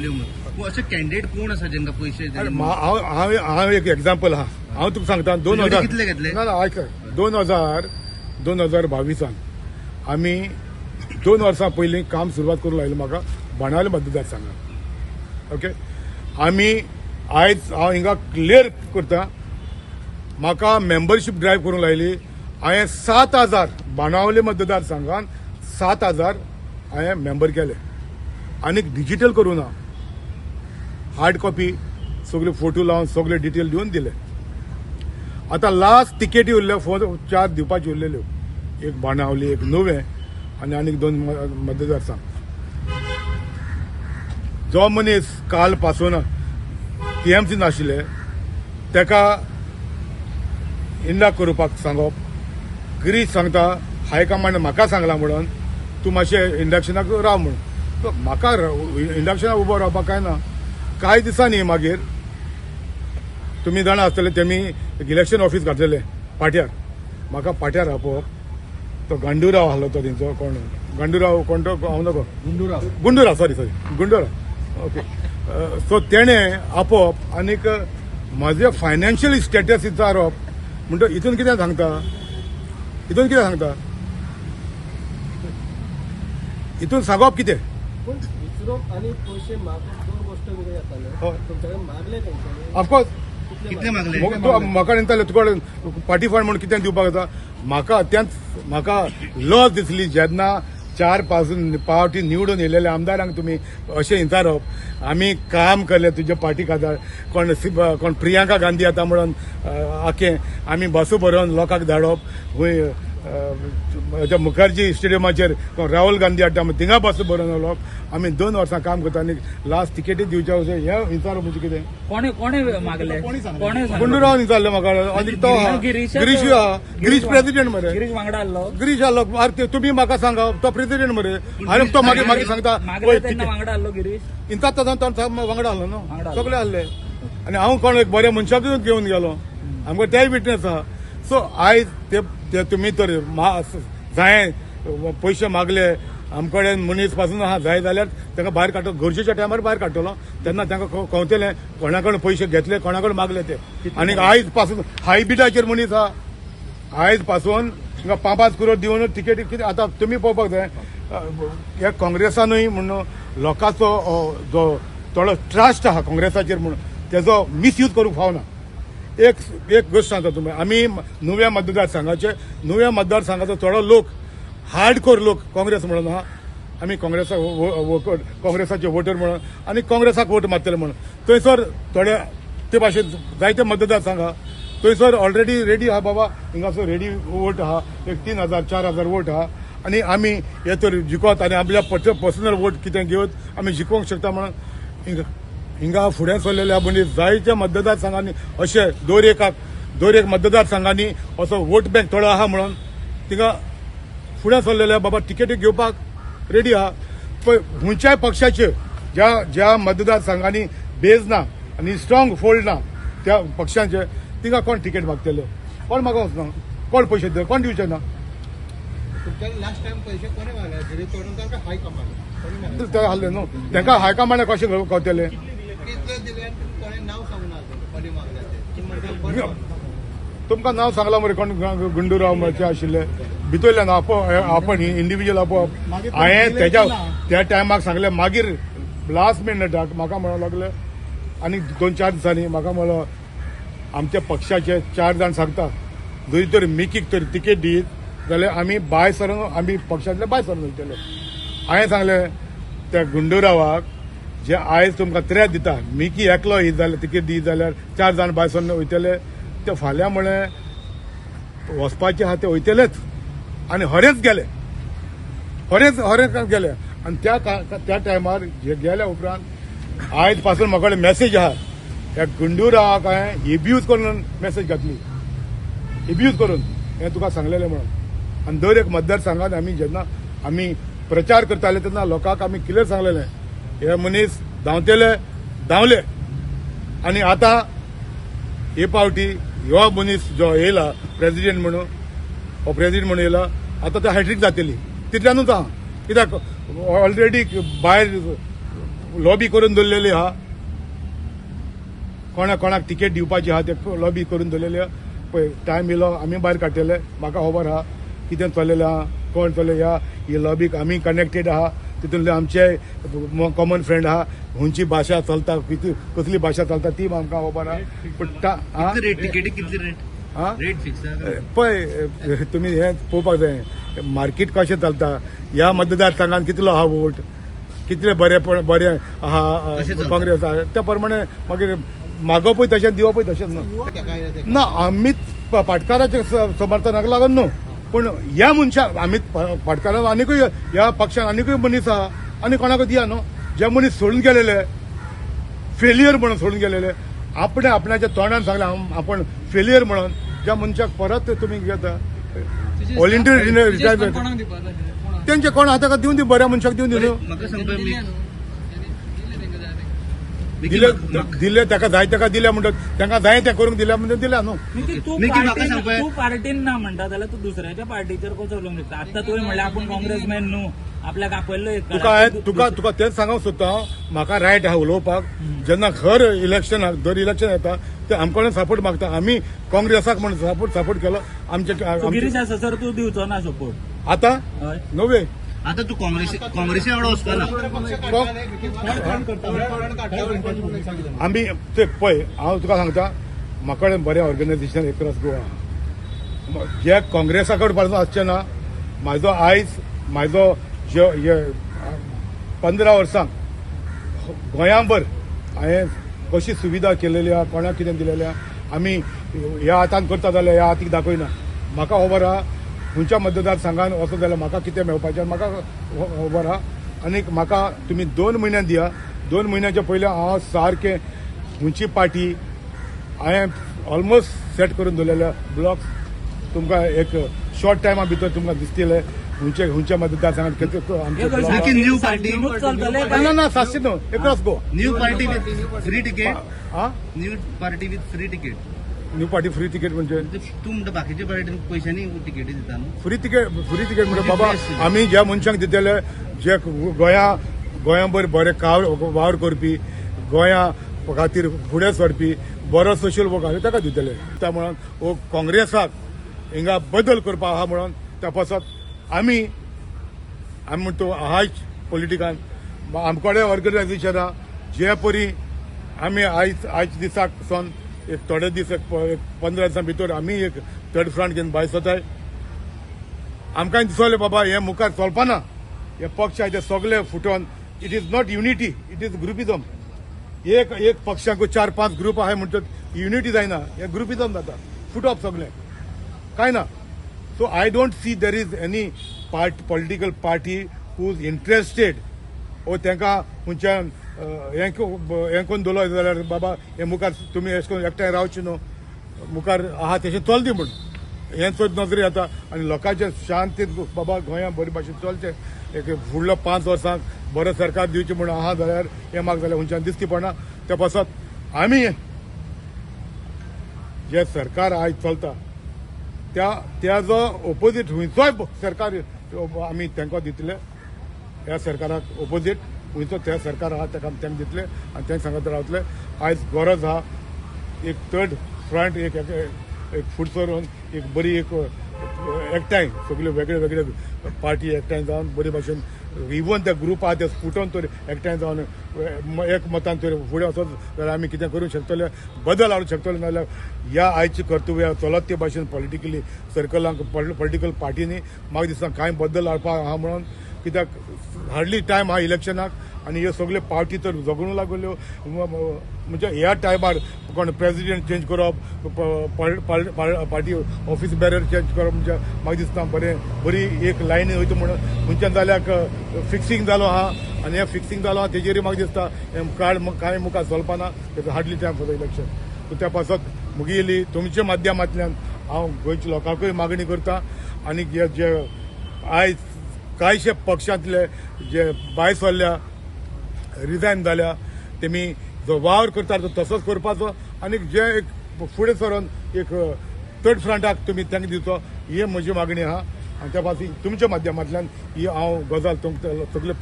दिल्यो म्हणून. पूण अशे कॅन्डिडेट कोण आसा जेंका पयशे अरे दिले? हांव हांव हांव एक एग्जाम्पल आहा, हांव तुका सांगता. दोन तुजे हजार कितले घेतले? ना ना, आयक, 2022 आमी 2 वर्सां पयलीं काम सुरवात करूंक लायलें म्हाका बाणावले मतदारसंघात. ओके, आमी आयज हांव हिंगा क्लियर करता, म्हाका मेंबरशीप ड्रायव्ह करूंक लायली. हांवें 7000 बाणावले मतदारसंघात 7000 हांवें मेंबर केले आनी डिजिटल करूं ना, हार्ड कॉपी सगळे फोटो लावन सगळे डिटेल दिवन दिले. आतां लास्ट तिकेटी उरल्या, फोर चार दिवपाच्यो उरलेल्यो, एक बाणावली, एक नुवें आनी आनीक दोन मतदारसंघ. जो मनीस काल पासून टीएमसी नाशिल्ले तेका इंडा करपाक सांगप. गिरीश सांगता, हायकमांड म्हाका सांगला म्हणून तूं मातशें इंडक्शनाक राव म्हणून. तो म्हाका इंडक्शनाक उबो रावपाक काय ना. कांय दिसांनी मागीर तुमी जाणा आसतले, तेमी इलेक्शन ऑफिस घातलेलें पाट्यार. म्हाका पाट्यार आपोवप. तो गांडुराव आहलो, तो तेंचो कोण गांडुराव, कोण तो हांव नको. Gundurao. Gundurao, sorry sorry, Gundurao. Okay, so तेणें आपोवप आनीक म्हजें फायनान्शियल स्टेटस विचारप. म्हणटा हितून कितें सांगता, हितून कितें सांगता, हितून सांगप कितें? पूण विचरोप आनी पयशे मागप दोन गोश्ट वेगळी जाता न्हू. हय. तुमच्या कडेन मागले तेंच्यांनी? ऑफकोर्स. कितले मागले? तूं म्हाका म्हणटाले तुका पार्टी फंड म्हणून कितें दिवपाक जाता. म्हाका अत्यंत म्हाका लज दिसली जेन्ना चार पांच पावटी निवडून येयलेले आमदारांक तुमी अशें विचारप. आमी काम केलें तुज्या पार्टी खातीर. कोण कोण प्रियांका गांधी आतां म्हणून आखे आमी बसो भरोवन लोकांक धाडप. खंय हेच्या मुखर्जी स्टेडियमाचेर कोण राहुल गांधी हाडटा म्हण थिंगा बस भरोवन लोक. आमी 2 वर्सां काम करता आनी लास्ट तिकेटी दिवच्या हें विचारप म्हणजे कितें? कोणे कोणे मागले, कोणे सांगले? गुंडूराव विचारलें म्हाका आनी तो आहा. गिरीशूय आहा. गिरीश प्रेसिडेंट मरे. गिरीश वांगडा आसलो. गिरीश आसलो. अरे तुमी म्हाका सांगा, तो प्रेसिडेंट मरे आनी तो मागीर मागीर सांगता. मागले तेन्ना वांगडा आसलो गिरीश? इंता तो वांगडा आसलो न्हू. वांगडा आसलो. सगळे आसले आनी हांव कोण एक बऱ्या मनशाकूच घेवन गेलो, आमकां तेय विटनेस आहा. सो आयज ते ते तुमी तर जाय पयशे मागले आमकडेन मनीस पासून आहा जाय जाल्यार तांकां भायर काडटलो. गरजेच्या टायमार भायर काडटलो तेन्ना तांकां कळटलें कोणा कडेन पयशे घेतले, कोणा कडेन मागले ते. आनी आयज पासून हायब्रिडाचेर मनीस आहा. आयज पासून हांगा 5-5 करोड दिवन तिकेटी कितें? आतां तुमी पळोवपाक जाय, ह्या काँग्रेसानूय म्हणून लोकांचो जो थोडो ट्रस्ट आहा काँग्रेसाचेर म्हणून तेजो मिसयूज करूंक फावना. एक एक गोश्ट सांगता तुमी, आमी नुव्या मतदारसंघाचे, नुव्या मतदारसंघाचो थोडो लोक, हार्ड कोर लोक काँग्रेस म्हणून आहा. आमी काँग्रेसाक काँग्रेसाचे वोटर म्हणून आनी काँग्रेसाक वोट मारतले म्हणून थंयसर थोडे ते भाशेन जायते मतदारसंघ आहा. थंयसर ऑलरेडी रेडी आहा बाबा, हिंगासर रेडी वोट आहा, एक 3000 4000 वोट आहा आनी आमी हे तर जिखत आनी आपल्या पर्सनल वोट कितें घेवन आमी जिखोवंक शकता म्हणून हिंगा हिंगा फुडें सरलेले आहा. म्हणजे जायत्या मतदारसंघांनी अशे दर एकाक दर एक मतदारसंघांनी असो वोट बँक थोडो आहा म्हणून थिंगा फुडें सरलेले बाबा तिकेटी घेवपाक रेडी आहा. पळय, खंयच्याय पक्षाचे ज्या ज्या मतदारसंघांनी बेज ना आनी स्ट्रॉंग फोल्ड ना त्या पक्षांचे, थिंगा कोण तिकेट मागतले? कोण मागोंक वचना? कोण पयशे दिता? कोण दिवचे ना? तुमच्या लास्ट टायम पयशे कोणे मागले, गिरीश चोडणकर काय हायकमांड, कोणी मागले? ते आहले न्हू, तांकां हायकमांडा कशें कळटलें? कितले दिले आनी तुमी कोणे नांव सांगना कोणी मागले ते. तुमकां नांव सांगलां मरे, कोण गुंडूराव म्हणचे आशिल्ले भितरल्यान आपण इंडिव्हिज्युअल आपोवप. हांवें तेज्या त्या टायमाक सांगलें. मागीर लास्ट मिनटाक म्हाका म्हणूंक लागले आनी 2-4 दिसांनी म्हाका म्हणलो, आमच्या पक्षाचे चार जाण सांगता, जरी तर मिकीक तर तिकेट दीत जाल्यार आमी भायर सरून, आमी पक्षांतले भायर सरून वयतले. हांवें सांगलें त्या गुंडूरावाक, जे आयज तुमकां त्रास दिता, मिकी एकलो ही जाल्यार तिकेट दीत जाल्यार चार जाण भायर सरून वयतले, ते फाल्यां म्हळें वचपाचे आहा ते वयतलेच. आनी हरेच गेले, हरेच हरेच गेले. आनी त्या टायमार जे गेल्या उपरांत आयज पासून म्हाका कडेन मॅसेज आहा, ह्या गुंडूरावाक हांवें एब्यूज करून मॅसेज घातली, एब्यूज करून हें तुका सांगलेलें म्हणून. आनी दर एक मतदारसंघात आमी जेन्ना आमी प्रचार करताले तेन्ना लोकांक आमी क्लियर सांगलेलें, हे मनीस धांवतले, धांवले. आनी आतां हे पावटी ह्यो मनीस जो येयला प्रेसिडेंट म्हणून, हो प्रेसिडेंट म्हणून येयला, आतां ते हॅट्रीक जातली तितल्यानूच आहा. कित्याक ऑलरेडी भायर लॉबी करून दवरलेली आहा. कोणा कोणाक तिकेट दिवपाची आहा ते लॉबी करून दवरलेली आहा. पळय टायम येयलो आमी भायर काडटले. म्हाका खबर आहा कितें चल्लेलें आहा, कोण चल्ले. ह्या ही लॉबीक आमी कनेक्टेड आहा. तितूंतले आमचे कॉमन फ्रेंड आहा. खंयची भाशा चलता, कसली भाशा चलता ती आमकां खबर आहा. पूण रेट तिकेटी कितली रेट? रेट फिक्स पळय तुमी हें पळोवपाक जाय मार्केट कशें चलता. ह्या मतदारसंघान कितलो आहा वोट, कितले बरें बरें आहा काँग्रेस आहा, त्या प्रमाणे मागीर मागोवपूय तशें दिवपूय तशेंच न्हू. ना अमित पाटकाराच्या समर्थनाक लागून न्हू, पूण ह्या मनशाक अमित पाटकाराक आनिकूय ह्या पक्षान आनिकूय मनीस आहा आनी कोणाकूय दिया न्हू. जे मनीस सोडून गेलेले फेलियर म्हणून सोडून गेलेले, आपणे आपणाच्या तोंडान सांगलें आपण फेलियर म्हणून, ज्या मनशाक परत तुमी घेता व्हॉलेंटियर रिटायर तेंचे कोण आहा ताका दिवन दी, बऱ्या मनशाक दिवन दी न्हू. दिले ताका जाय ताका दिल्या म्हणटा, तांकां जाय तें करूंक दिल्या म्हणटा, दिल्या न्हू. तूं पार्टीन ना म्हणटा जाल्यार तूं दुसऱ्याच्या पार्टीचेर कसो उलोवंक शकता? आतां तुवें म्हणलें आपूण काँग्रेसमॅन न्हू, आपल्याक आपयल्लो एक. तुका तुका तेंच सांगूंक सोदता हांव, म्हाका रायट आहा उलोवपाक. जेन्ना हर इलेक्शनाक दर इलेक्शन येता ते आमकां कडेन सपोर्ट मागता. आमी काँग्रेसाक म्हण सपोर्ट केलो. आमचे गिरीश आसा सर तूं दिवचो ना सपोर्ट आतां नवे आता तू काँग्रेसी वांगडा वचपा ना. आमी ते पळय हांव तुका सांगता, म्हाका कडेन बरें ऑर्गनायझेशन एक्रॉस गोवा आहा. जे काँग्रेसा कडेन पासून आसचें ना. म्हाजो आयज म्हाजो 15 वर्सां गोंयांभर हांवें कशी सुविधा केलेली आहा, कोणाक कितें दिलेलें आहा. आमी ह्या हातान करता जाल्यार ह्या हातीक दाखयना. म्हाका खबर आहा खंयच्या मतदारसंघान वचत जाल्यार म्हाका कितें मेळपाचें म्हाका खबर आहा. आनीक म्हाका तुमी 2 म्हयन्यान दिया. 2 म्हयन्याच्या पयलीं हांव सारकें खंयची पार्टी हांवें ऑलमोस्ट सेट करून दवरलेले ब्लॉक्स तुमकां एक शॉर्ट टायमा भितर तुमकां दिसतले खंयचे खंयच्या मतदारसंघात आमचे. न्यू पार्टी ना ना सातशे न्हू, across Goa. New party with free ticket. New party with free ticket. New party free ticket म्हणजे तूं म्हणटा बाकीच्या पार्टीन पयशांनी तिकेटी दिता न्हू. फ्री तिकेट, फ्री तिकेट म्हणजे बाबा आमी ज्या मनशांक दितले जे गोंया गोंयांभर बरे वावर करपी, गोंया खातीर फुडें सरपी, बरो सोशल वर्क आसा ताका दितले. त्या म्हणून हो काँग्रेसाक हिंगा बदल करपा आहा म्हणून त्या पासत आमी आमी म्हणटा आहाच पॉलिटिकान आमचे कडेन ऑर्गनायझेशन आहा. जे परी आमी आयज आयज दिसाक सावन एक थोडे दीस एक 15 दिसां भितर आमी एक थर्ड फ्रंट घेवन भायर सरताय. आमकां दिसलें बाबा हें मुखार चलपाना, हे पक्ष आहा ते सगळे futon. It is not unity, it is groupism. एक एक पक्षांक 4-5 ग्रुप आहाय म्हणटच युनिटी जायना, हे ग्रुपिजम जाता, फुटप सगळें कांय ना. So I don't see there is any political party who is interested ओ तांकां खंयच्यान हें करून दवरलो जाल्यार बाबा हे मुखार तुमी अशें करून एकठांय रावचे न्हू, मुखार आहा तशें चलदी म्हूण हें चड नजरे येता. आनी लोकांचे शांतीत बाबा गोंया बरे भाशेन चलचें, एक फुडलो 5 वर्सांक बरें सरकार दिवचें म्हूण आहा जाल्यार हें म्हाका जाल्यार खंयच्यान दिसती पडना. त्या पासत आमी जे सरकार आयज चलता त्या त्याजो ओपोजीट खंयचोय सरकार आमी तांकां दितले. ह्या सरकाराक ओपोजीट खंयचो त्या सरकार आहा ताका आमी तांकां दितले आनी तांकां सांगत रावतले. आयज गरज आहा एक थर्ड फ्रंट एक एक फुड सरून एक बरी एक एकठांय सगल्यो वेगळे वेगळे पार्टी एकठांय जावन बरे भाशेन इवन ते ग्रुप आहा ते फुटोन तरी एकठांय जावन एक मतान तरी फुडें वचत जाल्यार आमी कितें करूंक शकतले, बदल हाडूंक शकतले. नाजाल्यार ह्या आयची कर्तव्य चलत ते भाशेन पॉलिटिकली सर्कलांक पॉलिटिकल पार्टींनी म्हाका दिसता कांय बदल हाडपाक आहा म्हणून. कित्याक हार्डली टायम आहा इलेक्शनाक आनी ह्यो सगल्यो पार्टी तर झगडूंक लागल्यो. म्हणजे ह्या टायमार कोण प्रेजिडेंट चेंज करप, पार्टी ऑफिस बॅरर चेंज करप म्हणजे म्हाका दिसता बरें बरी एक लायन वयता म्हणून खंयच्यान जाल्यार फिक्सिंग जालो आहा आनी हें फिक्सिंग जालो आहा तेजेरूय म्हाका दिसता हें काळ कांय मुखार चलपाना. Hardly time for the election. त्या पासत मुगेली तुमच्या माध्यमांतल्यान हांव गोंयच्या लोकांकूय मागणी करता आनी जे आयज कांयशे पक्षांतले जे भायर सरल्या रिजायन जाल्या तेमी जो वावर करता तो तसोच करपाचो आनी जे एक फुडें सरून एक थर्ड फ्रंटाक तुमी तांकां दिवचो, ही म्हजी मागणी आहा. आनी त्या पासून तुमच्या माध्यमांतल्यान ही हांव गजाल तुमकां सगळे